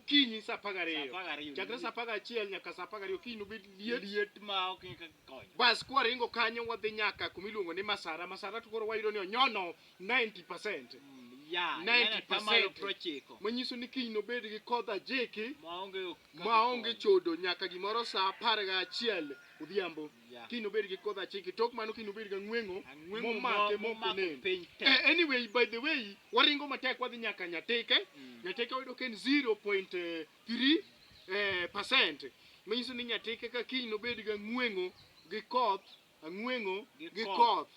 Okinyi saa 12. Saa 12. Chakre saa 11 nyaka saa 12 okinyi nobed liet. Liet ma ok ing'e kaka ikonyo. Bas kwaringo kanyo wadhi nyaka kuma iluongo ni Masara. Masara to koro wayudo ni onyono 90%. Ya, 90%. yani atamalo 90. Manyiso ni kiny nobed gi kodh ajiki Maonge kaka maonge ikonyo. chodo nyaka gimoro saa 11 odhiambo. Ya. Kiny nobed gi kodh ajiki. Tok mano kiny nobed gi ang'weng'o Ang'weng'o momake mok momako onen. piny te. Anyway, by the way, waringo matek wadhi nyaka Nyatike. Nyatike wayudo ka en 0.3 percent. Manyiso ni Nyatike ka kiny nobed gi ang'weng'o gi koth, ang'weng'o Gi gi koth. koth.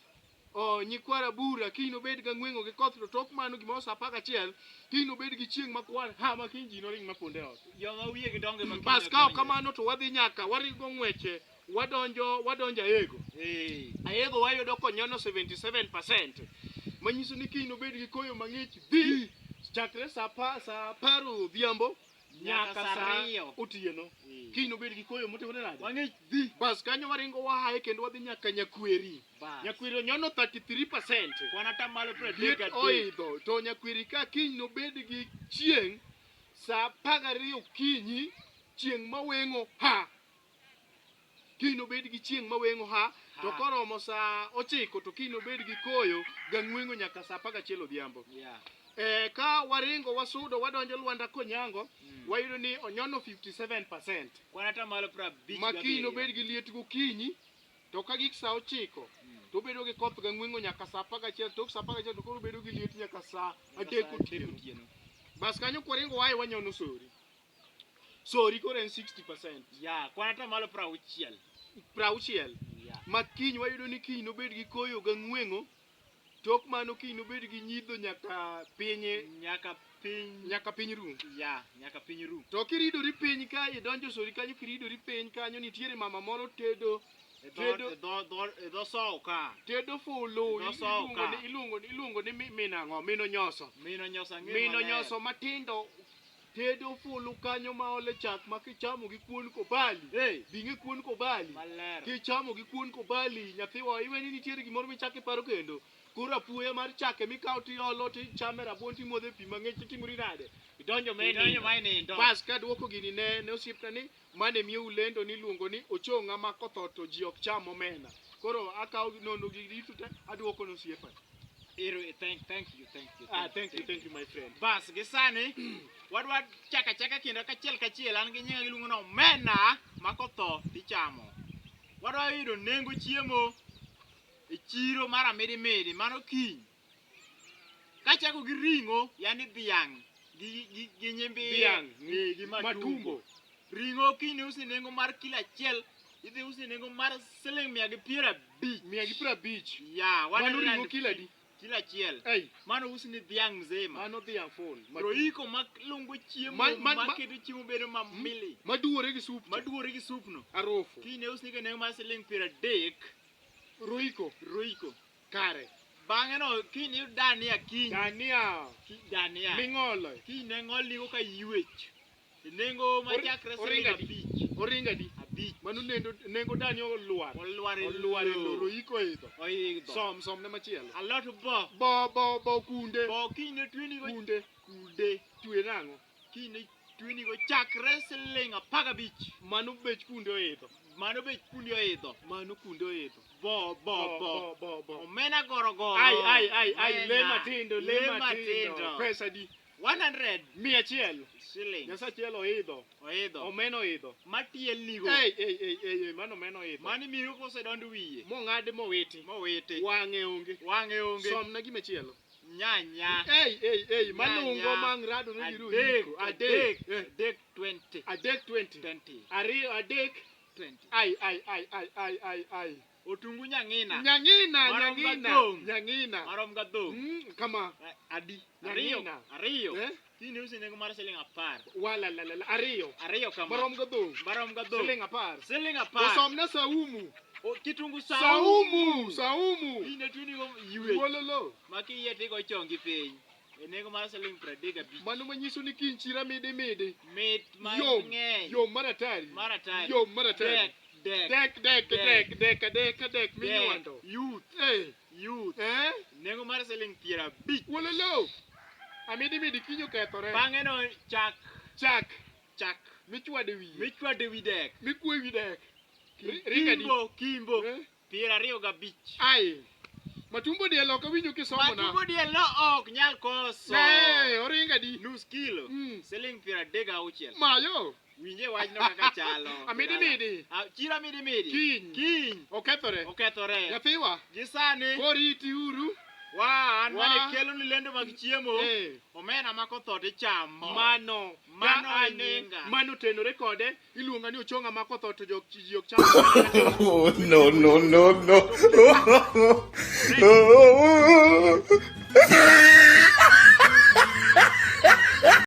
Oh, nyikwa Rabura kiny nobed gi ang'weng'o gi koth to tok mano gimoro saa 11 kiny nobed gi chieng' makwar ha ma kiny ji noring maponde e ot. Joma wiyegi dongo ema kiny Bas ka ok konyre. kamano to wadhi nyaka waringo ng'weche wadonjo wadonjo Aego. Aego wayudo konyono 77%. Manyiso ni kiny nobed gi koyo mang'ich dhi chakre saa 10 odhiambo Nyaka nyaka saa saa 2. otieno. Kiny nobed gi koyo motimore nade? Mang'ich dhi. Bas kanyo waringo waaye kendo wadhi nyaka Nyakweri. Bas. Nyakweri onyono 33%. Kwan atamalo Liet 33. oidho to Nyakweri ka kiny nobed gi chieng' saa 12 okinyi chieng' maweng'o ha. Kiny nobed gi chieng' maweng'o ha to Ha. koromo saa 9 to kiny nobed gi koyo gang'weng'o nyaka saa 11 odhiambo. Yeah. Ka waringo wasudo wadonjo Lwanda Konyango wayudo ni onyono 57%. Kwan atamalo 57. Ma kiny nobed gi liet gokinyi to ka gik saa 9 to obedo gi koth gang'weng'o nyaka saa 11 tok saa 11 to koro obedo gi liet nyaka saa 3 otieno. Bas kanyo kwaringo wae wanyono Sori. Sori koro en 60%. Ya, kwan atamalo 60. 60. Ya. Ma kiny wayudo ni kiny nobed gi koyo gang'weng'o tok mano kiny nobed gi nyidho nyaka piny Nyaka piny. nyaka piny ru. Ya, nyaka piny ru. To kiridori piny ka idonjo Sori kanyo kiridori piny kanyo nitiere mama moro tedo E dho Tedo- e dho dho e dho sow ka. tedo fulu Dho sow iluongo ka. ni iluongo ni iluongo ni minang'o mino nyoso. Mino nyoso ang'e Mino maler. nyoso matindo tedo fulu kanyo ma ole chak ma kichamo gi kuon kobali. Hey. Bing'e kuon kobali. Maler. Kichamo gi kuon kobali nyathiwa iwe ni nitiere gimoro michako iparo kendo. Koro apuoya mar chake mikawo tiolo tichame rabuon timodhe pi mang'ich titimori nade? Idonjo ma Idonjo inindo. ma inindo. Bas kaduoko gini ne osiepna ni mane miyou lendo niluongo ni ochong'a ma kotho to ji ok cham omena. Koro akawo nono gi duto te aduoko ne osiepa. Ero, thank you, thank you. Ah, thank you, thank you my friend. Bas, gi sani wadwa chaka chaka kendo kachiel kachiel an gi nyinga giluongo ni omena ma kotho tichamo. Wadwa yudo nengo chiemo e chiro mar amidimidi mano kiny. Kachako gi ring'o, yani dhiang' gi nyimbiye, Dhiang', gi matumbo. matumbo. Ring'o kiny iuso e nengo mar kilo achiel, idhi uso e nengo mar siling 150. 150. Ya, Mano ring'o kilo adi? Kilo achiel. Ei, Mano uso ni dhiang' mzima. mano dhiang' full. Roiko ma lungo chiemo, ma keto chiemo bedo mamili. Maduwore gi sup. Maduwore gi sup no. Arufu. Kiny ne usni e nengo mar siling 30. Roiko. Roiko. Kare. Bang'e no kiny iyud dania kiny. Dania. Dania. Ming'olo. Kiny ne ng'olnigo ka ywech. E nengo machakre siling Oringo adi? 5. Oringo adi? 5. Mano nengo dania olwar. Olwar e Olwar e lowo. lowo. Roiko oidho. Oidho. Som ne machielo. Alot bo. Bo kunde. Bo kiny ne twenigo. Kunde. Kunde. Twe nang'o? Kiny ne twenigo chakre siling 15. Mano bech kunde oidho. Mano bech kunde oidho. Mano kunde oidho. Bo bo bo. Bo bo. Omena goro goro. Ai ai ai ai le Omena. matindo le matindo. Pesa adi? 100 100. shillings. Nyasaye achiel oidho. Oidho. Omena oidho. Matiel nigo. Ei ei ei ei mano omena oidho. Mano imiyo kosedond wiye. Mong'adi mowiti. Mowiti. Wang'e onge. Wang'e onge. Somna gima chielo. Nyanya. Ei ei ei malungo Nyanya. mang' rado ne giro Adek. iko. Adek. Adek. Adek 20. Adek 20. 20. Ariyo adek. 20. Ai ai ai ai ai ai ai. Otungu nyang'ina. Nyang'ina Marom nyang'ina. gadhong'. Nyang'ina. Marom ga dhong'. Kama. Adi. Ariyo. Nyang'ina. Ariyo. Eh? Kiny iuso e nengo mar siling 10. Wala la la la ariyo. Ariyo kama. Marom ga dhong'. Marom ga dhong'. Siling 10. Siling To 10. somna saumu. Kitungu saumu. Saumu. Saumu. Kiny ne twenigo ywech. Wololo. Ma kiyie tigo chongi piny. E nengo mar siling 35. Mano manyiso ni kiny chira midi midi. Mit Yom. mang'eny. Yom mar atari. Mar atari. Yom mar atari. Dek. Dek dek Dek. dek dek adek adek minywando. Youth. Eh. Youth. Eh? Nengo mar siling 50. Wololo. Amidi midi kiny okethore. Bang'e no chak. Chak Chak michwade wiye. michwade wi dek. Mikwe wi dek. Ringadi. Kimbo, kimbo. Eh? 25. Ai. Matumbo diel ok awinjo kisomona. Matumbo diel no ok nyal koso. Ne, oringadi. Nus kilo. Siling 36. Mayo. Winje wachno kaka chalo. Amidimidi. Ah, Chiro amidimidi. Kiny. Kiny. Okethore. Okethore. Nyathiwa. Gi sani Koriti uru. wan Wa. mane kelo ni lendo mag chiemo. Eh. Omena ma kotho tichamo. Mano. Mano Ka e ane nyinga. mano tenore kode iluonga ni ochonga ma kotho to jok ji ok cham. Oh, no, no, no, no.